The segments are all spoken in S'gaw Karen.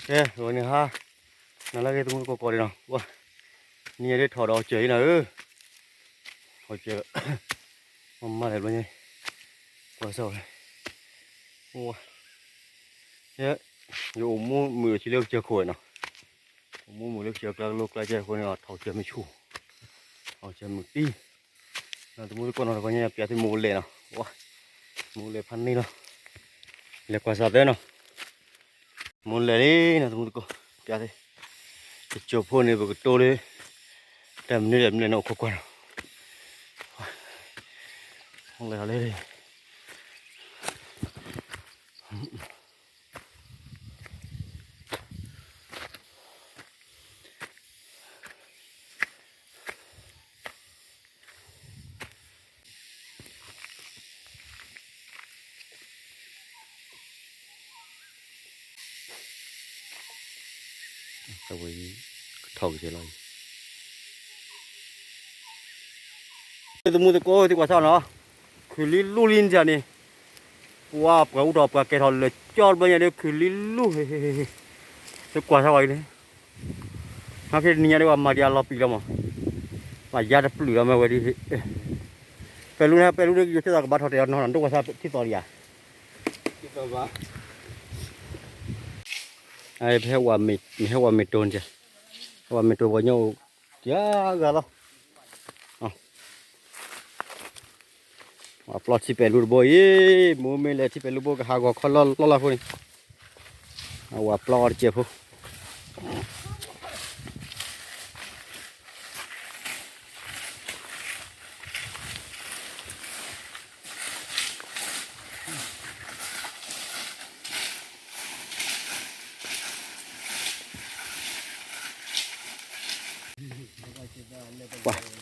ကဲ ဂီၤန့ၣ်ဟါ နၤလၢက့ၤ သမူသကိးကိးဒံးနီၤ, ဝါ နံၤညါဒ်ထီၣ်ဒီးအီၣ်စၢၤအံၤနီၤဧၢ, အီၣ်စၢၤ မၤလဲၣ်ဘျီညါ, ကွၢ်စၢ်ဝဲ, ဝါ ယအိၣ်မူမုာ်အီၣ်ဆံလၢကစၢၢ်ခိၣ်ဝဲနီၤ, အိၣ်မူမုာ်လၢကစၢၢ်ကျါကလိကျါကဲအဃိန့ၣ် ထီၣ်စၢၤမ့ၢ်ဆူၣ်, အီၣ်စၢၤမုာ်တံၢ်, သမူသကိးနီၤ တခီညါပျးသုမိၢ်လဲၣ်နီၤ, ဝါ မိၢ်လဲၣ်ဖးန့ၢ်လီၤ, လဲၤကွၢ်စၢ်သၢနီၤ မိၢ်လဲၣ်လံနီၤ သမူသကိး, ပျးသ့, တစိၢ်ဖိန့ၣ် ပကတိၤလၢ တၢ်မနုၤတၢ်မနုၤန့ၣ် အိၣ်ခိးကွၢ်နီၤ, လဲၤလီၤလံ, ထီၣ်က့ၤလီၤ, သမူသကိး သုကွၢ်စၢ်နီၤ, ခုၣ်လံလူလံန့ၣ်န့ၣ်, ပှၤပှၤအူထီၣ်ပှၤကဲထီၣ်လၢာ်ကၠီတဘျီညါဒီး ခုၣ်လံလူ, သုကွၢ်စၢ်ဝဲအံၤန့ၣ်, နာ်က့တနံၤညါဒီး ပှၤမၤဒံးအလီၤပံာ်လီၤမး, ပှၤယါတပျုာ်လီၤမ့ၢ်ဝဲဒ်, ပဲလူန့ၣ် ပဲလူဒီး ယိၤထံသးကဘၣ်ထီၣ်တဲာ်အီၤနီၤ ဒိၣ်ကွၢ်စၢ်ထံသီလံဧါ, ပဟဲဝၤမ့ၤတိၤန့ၣ်, ဟဲဝၤမ့ၤတိၤပှၤကညီအိၣ်, ယဂၤလီၤ, ဝၤပျီထံပဲာ်လူတဘိအံၤ, မိၢ်မ့ၢ်လဲၤထံပဲာ်လူဘိကဟးဂီၤခီလီၢ်လီၢ်လၢ်ဖိန့ၣ်, ဝၤပျီအီၤတစဲးဖိ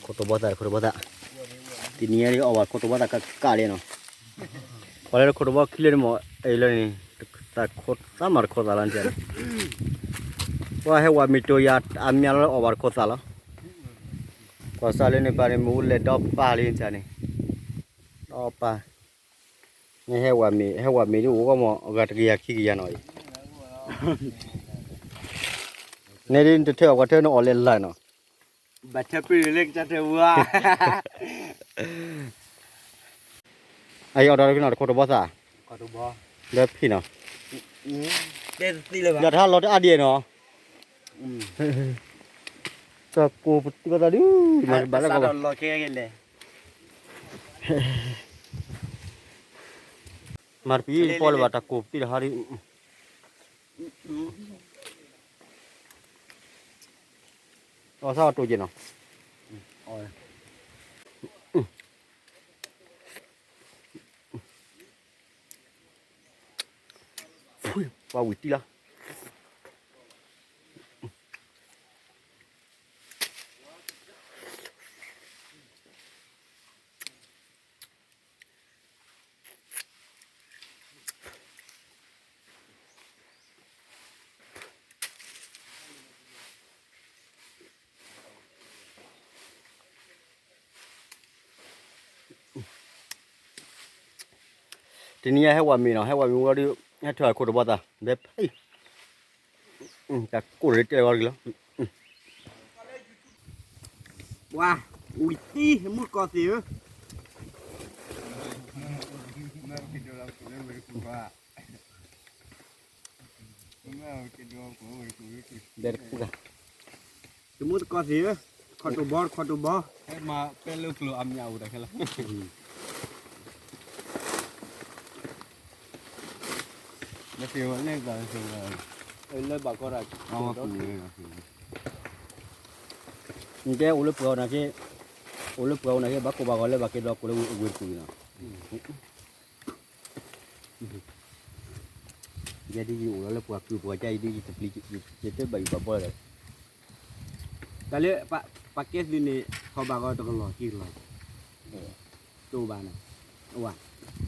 ခိၣ်တိၢ်ဘီသၣ် ခိၣ်တိၢ်ဘီသၣ်, တနံၤညါဒ်အီၣ်ဘၣ်ခိၣ်တိၢ်ဘီသၣ်ကးကးလံနီၤ, ပှၤလၢခိၣ်တိၢ်ဘီခံလၢန့ၣ်မး အံၤလၢန့ၣ်, သးမၤတခိၣ်သၣ်လီၤန့ၣ်, ပှၤဟဲဝၤမ့ၤတိၤယၤအါမးလၢအီၣ်ဘၣ်တခိၣ်သၣ်လီၤ, ကွၢ်စၢ်လၢန့ၣ်ပၢ်န့ၣ် မ့ၣ်အူလဲၣ်ဒီပၢ်လံန့ၣ်, ဒီပၢ်, နဟဲဝၤမ့ၤ ဟဲဝၤမ့ၤဒ်အိၣ်ဂီၢ်မး အဂၤတကယၤခံကယၤနီၤအံၤ, နဲဒ်နတထၢအီၣ်ပှၤထၢနအီၣ်လဲၤလၢ်နီၤ, ဘၣ်ထၢပျုၢ်လၢကစၢ်ထၢဝါ, အအံၤအီၣ်ဒီးတကနီၤတခိၣ်တိၢ်ဘီသၣ်, လၢဖံးနီၤ, ယတဟးလီၤတအါဒံးနီၤ, တၢ်ကိၢ်ပတံၢ်ပသးဒုး, မၤတဘၣ်လၢကီၢ်ဘၣ်, မၤတပံၤပီလၢၤဘၣ် တၢ်ကိၢ်ပတံၢ်တဟါဒံး, အီၣ်သၣ်အီၣ်တိၢ်က့ၤနီၤ, ပှၤဝံၤတံၢ်လီၤ. တနံၤညါဟဲဝၤမ့ၤနီၤ, ဟဲဝၤမ့ၤဝံၤဒီး ဟဲထၢၣ်ခိၣ်တဘီသး ဘဲဖဲအံၤ, တၢ်ကိၢ်လၢတဲဂီၤတဂ့ၤလီၤ. ပှၤဝံၤသံ မုၢ်ကီၢ်သ့ၣ်ဧၢ, ဘဲတခူၣ်သး, တမူတကီၢ်သ့ၣ်ဧၢ, ခီၣ်တိၢ်ဘီ ခီၣ်တိၢ်ဘီ, ဟဲမၤပဲလၢကျိၤအမံၤအိၣ်တၢ်ခဲလၢာ်, နသ့ၣ်ဝဲလဲၣ်သးလၢဘၣ်ကီတၢ်, နတဲအိၣ်လၢပှဲၤအီၤ, အိၣ်လၢပှဲၤအီၤနာ်က့, အိၣ်လၢပှဲၤအီၤနာ်က့ ဘၣ်ကိၢ်ဘၣ်ဂီၤလၢဘၣ်က့ၤဒီးကိၢ်လၢဝ့ၢ်ပူၤန့ၣ်လီၤ. ယဲဒ်ယအိၣ်လီၤလၢပှၤကုၢ်ပှၤကါအံၤဒ် ယတပျံၤ ယတဘၣ်ယိၣ်ဘၣ်ဘီလၢၤဒီး, တၢ်လၢပှၤကဲသုးန့ၣ် ထီၣ်ဘၣ်ဂီၤတကလီၢ်ခံကလီၢ်, တအိၣ်ဘၣ်န့ၣ်, အဝဲ, ဒီး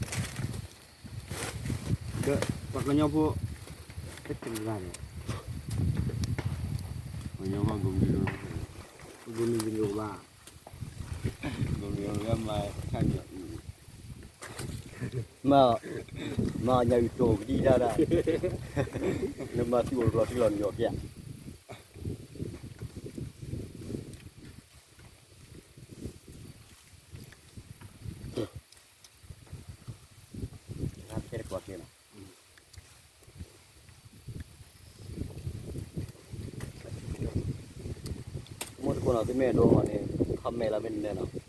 ပှၤကညီဖိ တကဂၤန့ၣ်, ပှၤကညီဖိ ဂုၤမံၤဂုၤဘါ, မ့ၢ်, မၤညၣ်အုၣ်တိၢ်ကဒံဒၣ်ဒၣ်, နမၤသံအိၣ်လီၤထံလီၤနယီၤကဲ, ဖဲတကွၢ်ကဲနီၤ. မိၢ်တခိၣ်နီၤ သုမ့ၢ်ဒိန့ၣ် commentလီၤမ့ၢ်န့ၣ်နီၤ,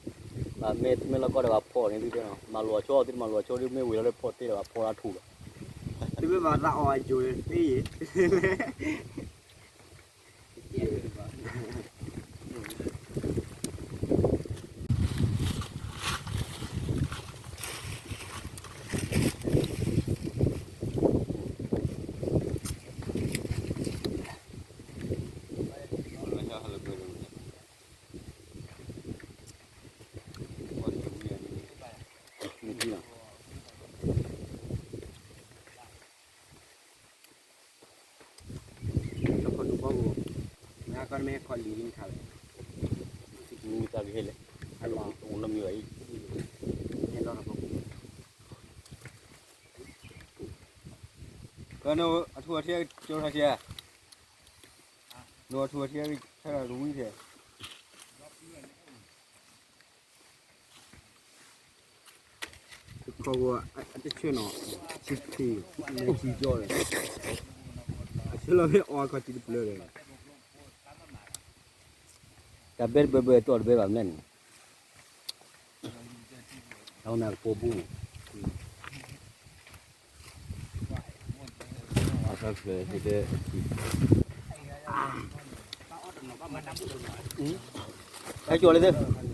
မ့ၢ်သုမ့ၢ်လီၢ်ကီၢ်ဒီးဘၣ်ဖီၣ်န့ၢ်သုသ့နီၤ, မၤလိာ်ဆိသုတမၤလိာ်ဆိဒီး မ့ၢ်ဝံၤလီၤလၢဖီၣ်တ့ၢ်ဒီး ဘၣ်ဖီၣ်တၢ်ထူၣ်ဘၣ်, သုမ့ၢ်ဘၣ်သးအီၣ်အယိာ်သ့ယ့ၣ်. တၢ်ခီၣ်ထူၣ်ဖီခိၣ်, မ့ၢ်ကီၢ်တမ့ၢ်ခီၣ်လံၤလံခါဝဲ, မုၢ်တၢ်ကဟဲလဲၣ်, အလီၢ်အိၣ်နီတမံၤဘၣ်အံၤ, ဟဲလီၤတၢ်ဖီခိၣ်, အထူၣ်အထံကၠိထီၣ်ဆံး, နအထူၣ်အထံကဆၢတၢ်တဝံၤထဲ ခီၣ်အတဆၢနီၤ, ဆံထံၣ်, ဆံကၠီဒီး, အဆၢလီၤမ့ၢ်အီၣ်ခီၣ်ထံးတဖျၢၣ်ဒီး, တၢ်ဘဲတဘဲဘဲတီၢ်တဘဲဘၣ်မနုၤန့ၣ်, အဝဲမ့ၢ်ကပိာ်ပူၤန့ၣ် ဟဲကၠီၤလၢသ့ၣ်